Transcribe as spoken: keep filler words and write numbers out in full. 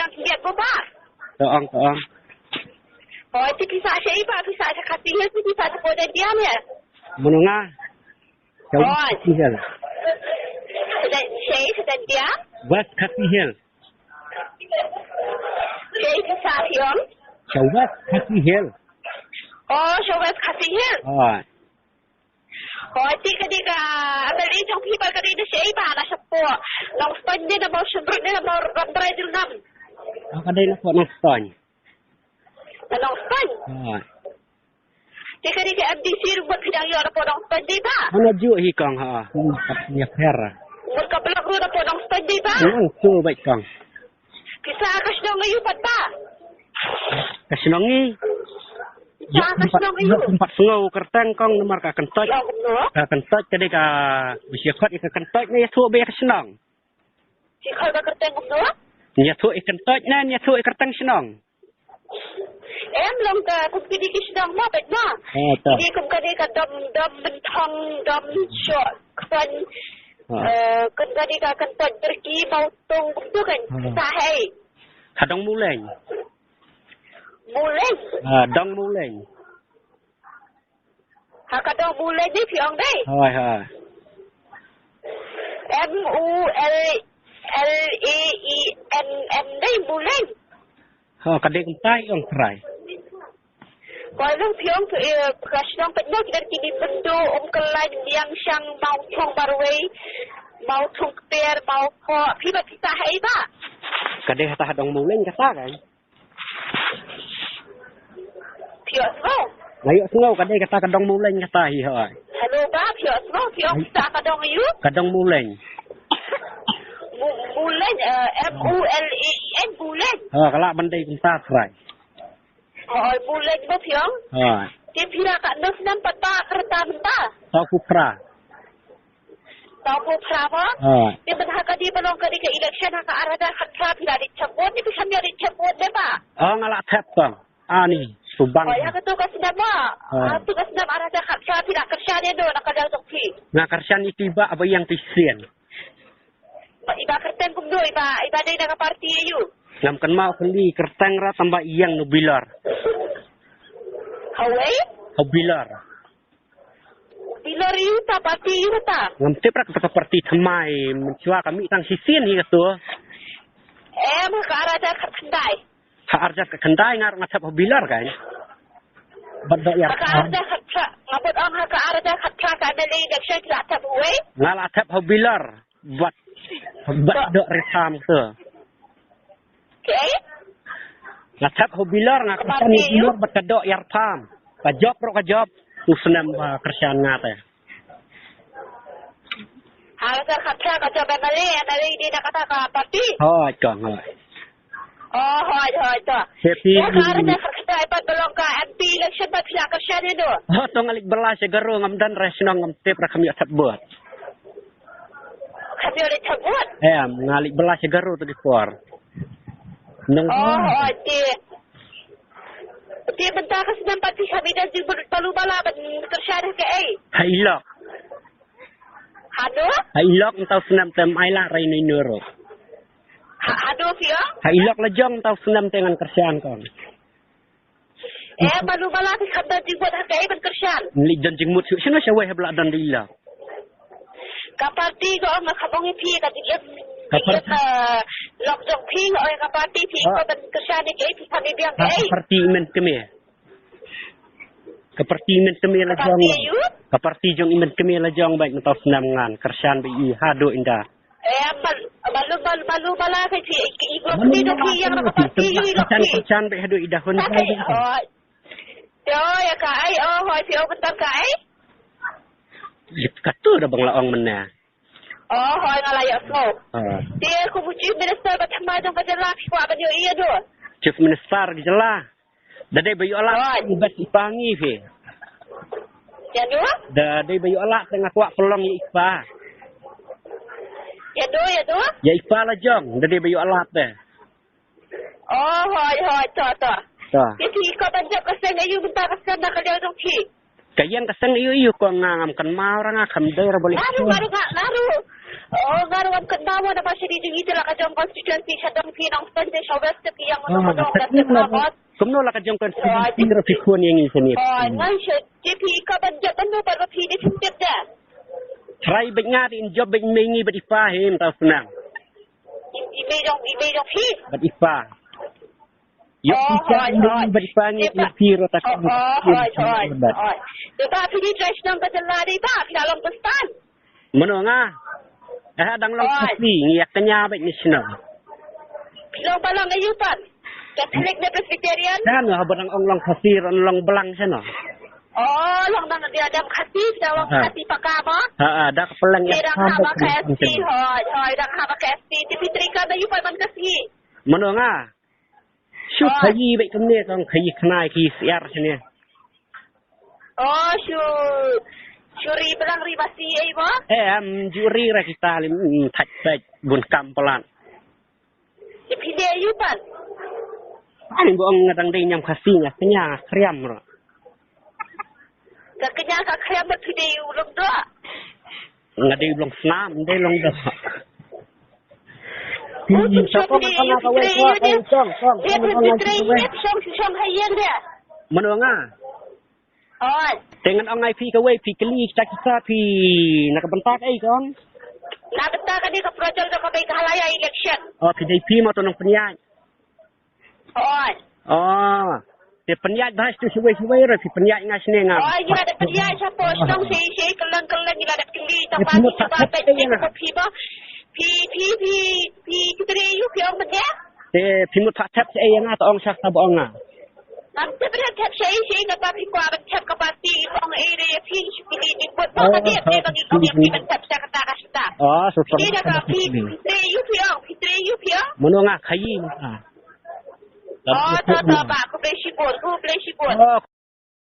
Nang biat ko ba. To ong, to ong. Hoi, ti pisa sha i ba, pisa sha Khasi Hills, ti pisa sha ko Jaintia ne. Mano nga? Sha West Khasi Hills. Sha, sha, sha Jaintia? West Khasi Hills. Sha i pisa sha ong? Sha West Khasi Hills. Oh, sha West Khasi Hills. Hoi. Hoi, ti ka dei ka, aba dei jong phi ba ka dei na shaei ba, na shapoh Nongstoiñ ne, na Mawshynrut ne, na Mawrambrai Dulnam. Ka dei na poh Nongstoiñ. Na Nongstoiñ? Hoi. Ti ka dei ka M D C ruh mut phi dang ïoh na poh Nongstoiñ dei ba? Hana juh hi kong ha. Ïa pher. Mut ka block ruh na poh Nongstoiñ dei ba? Nang tu bait kong. Pisa ka shnong aïu pat ba? Ka shnong ngi. Pisa ka shnong aïu? Ïa, kumpat sngew kyrteng kong namar ka kyntoit. Ïa, kumno? Ka kyntoit ka dei ka, bisi khot ïa ka kyntoit ne ïathuh ba ïa ka shnong. Shi khot ka kyrteng kumno? Ïathuh ïa kyntoit ne ïathuh ïa kyrteng shnong. Em long ka kum kini ki shnong mo bad mo. Eh, to. Kini kum ka dei ka dom, dom Mynthong, dom Shok, Khon. Ha. Eh, kum ka dei ka kyntoit Byrki, Mawtung, kumtu kan. Ha. Sa hei. Ha dong Muleng. Muleng. Ha, dong Muleng. Ha ka dong Muleng dei phi ong dei. Hoi, hoi. M U L L E N G dei Muleng. Ha, ka dei kumta i ong trai. Ko long phi ong tu, eh, ka shnong pynno ki dang kini Myndu, Umkyllain, Miangshang, Mawthong Barwei, Mawthong Kper, Mawphoh, phi ba phi ta hei ba. Ka dei hata ha dong Muleng kata kan. Phi ïohsngew? Nga ïohsngew ka dei kata ka dong Muleng kata hi hoi. Hello ba, phi ïohsngew, phi ïoh sa ka dong aïu? Ka dong Muleng. Mu-, Muleng, eh, M U L E N, Muleng. Ha, ka lah ban dei kumta trai. Hoi, Muleng ba phi ong? Hoi. Te phi la katno snem pat ba ka rta mynta? Saw phew phra. Saw phew phra mo? Hoi. Te mynta ha ka dei ba long ka dei ka election ha ka ar hajar khatphra phi la dei thep vote ne phi khlem ïoh dei thep vote ne ba? Oh, nga la thep kong. Ani, subang. Hoi, ha kato ka snem mo? Hoi. Ha kato ka snem ar hajar khatphra phi la kyrshan ïano na ka liang jong phi? Nga kyrshan ïa i Bah Baïang Thisien. Ba, i Bah kyrteng kumno, i Bah, i Bah dei na ka party aïu? Ngam kynmaw kylli kyrteng ra tang ba ïeng na u Bilor. Hawei? Ha u Bilor. Bilor aïu ta, party aïu ta? Ngam tip ra kata ka party thymmai, mynshuwa ka mih tang shisien hi kato. Em, ha ka ar hajar khatkhyndai. Ha ar hajar khatkhyndai nga ruh nga thep ha u Bilor kan. Bad doh ïa. Ha ka ar hajar khatphra, nga bud ong ha ka ar hajar khatphra ka M L A election phi la thep ha uwei? Nga la thep ha u Bilor. Bad, bad doh ri tham tu. Okay. Nga thep ha u Bilor, nga kyrshan ïa u Bilor bad ka doh ïa ri tham. Ka jop ruh ka jop. Tu snem ba kyrshan nga te. Ha ka khatphra ka jop M L A, M L A dei na kata ka party. Hoi kong, hoi. Oh, hoi, hoi, to. Happy. Ïa ka ar hajar khatphra pat ba long ka M P election pat phi la kyrshan ïano? Oh, to nga leit bylla sha Garo, ngam don re shnong, ngam tip re, kham ïoh thep vote. Kham ïoh leit thep vote? Em, nga leit bylla sha Garo tu ki por. Nong. Oh, hoi, te. Te mynta ka snem pat phi kham ïoh don jingmut balu bala ban kyrshan ha kaei? Ha i lok. Hano? Ha i lok mynta u snem te ym ai lad re ïano ïano ruh. Ha, hano phi ong? Ha i lok la jong mynta u snem te ngan kyrshan kong. Eh, balu bala phi kham don jingmut ha kaei ban kyrshan? Leit don jingmut shuh shano shawei haba la don da i lok. Ka party ka ong, nga kham ong ïa phi ka jingim. Ka party. Ka, eh, lok jong phi, nga ong ïa ka party phi, ha, ka ban kyrshan ïa kaei, phi kham ïa biang kaei? Ka party i Mynkmie. Ka party i Mynkmie la jong. Ka party aïu? Ka party jong i Mynkmie la jong bad mynta u snem ngan kyrshan bad i haduh ynda. Eh, bal-, balu, bal-, balu bala ka phi, i, i, i, i, i, ïa ka party i, i, i, kyrshan, kyrshan bad haduh ïa da hun. Ka, ka, oh. Te ïa kaei, oh, hoi, phi ong mynta kaei? Ïa katu da ba nga la ong mynne. Oh, hoi, nga la ïohsngew. Ah. Te kum u Chief Minister ba thymmai jong ka jylla phi kwah ban ïohi ïano? Chief Minister ka jylla. Da dei ba ïoh lad, hoi, bad i pa ngi phi. Ïano? Da dei ba ïoh lad te nga kwah pynlong ïa i pa. Ïano, ïano? Ïa i pa la jong, da dei ba ïoh lad te. Oh, hoi, hoi, to, to. To. Te phi kwah ban jop ka seng aïu mynta ka snem na ka liang jong phi? Ka ïeng ka seng aïu aïu kong nga ngam kynmaw re, nga kham dei re ba leh. Naru, naru, nga, naru. Oh, nga ruh ngam kynmaw mo, namar sha dei jong ngi te la ka jong constituency sha dong phi Nongstoiñ te sha West te phi ïeng mo, nong ka tip na bot. Kumno la ka jong constituency ra phi khun ïa ngi sha ni. Oh, ngan sha je phi ka ban jop ban no ba phi ni shin tip da. Trai bad nga te in jop bad mei ngi bad i pa hi mynta u snang. I mei jong, i mei jong phi. Bad i pa. Ïa phi ka mei bad i pa ngi phi ra ta ka. Oh, hoi, hoi. Te ba phi ni trai shnong ka jylla dei ba phi la long Khristan. Mano nga? Eh, dang long Khasi, ngi ïa kñia bad ni shnong. Long ba long ayu pat? Catholic ne Presbyterian? Kan, haba dang ong long Khasi, ron long blang shnong. Oh, long dang dia dam Khasi, dang long Khasi paka ba? Ha, ha, dak peleng ïa dang haba Khasi, hoi, hoi, dang haba Khasi, ti pitri ka ba yu pat ban Khasi. Mano nga? Shu khaïi bad kumne kong khaïi khnai khaïi siar sini. Oh, shu, shu ri blang ri masi ei mo? Eh, am ju ri ra kita lim thak thak bun kam palat. Iphi de yu pan. Ani bo ong ngadang dei ñiam Khasi nga kñia nga kriam ro. Ka kñia ka kriam ba phi de yu long do. Nga dei long snam, dei long do. Pi sa pong pala ka wei ko ai song song. Mano nga? Oi. Te ngan ong ai phi ka wei phi kylli kita kita phi na ka bynta ei kong. Na bynta ka ni ka project da ka bei ka halaya election. Oh, phi dei phi mo to nong pynïaid. Oi. Oh. Te pynïaid bha tu siwei siwei re phi pynïaid nga sne nga. Oi, ila da pynïaid sa po song si si keleng keleng ila da kylli ta pa phi ba phi ba. Phi phi phi phi kitri yu phi ong benda. Te phi mut thak thep si ei nga ta ong sak ta ba ong nga. Ngam tep re thep si ei si ei ka pa phi kwa ban thep ka pa ti ong ei re phi shu kylli ni put ba ka dia te ba ngi ong ïa phi ban thep sa kata ka sita. Oh, so so. Te da ka phi tre yu phi ong phi tre yu phi ong. Mano nga khaïi nga. Oh, to to ba ku blei shibun ku blei shibun.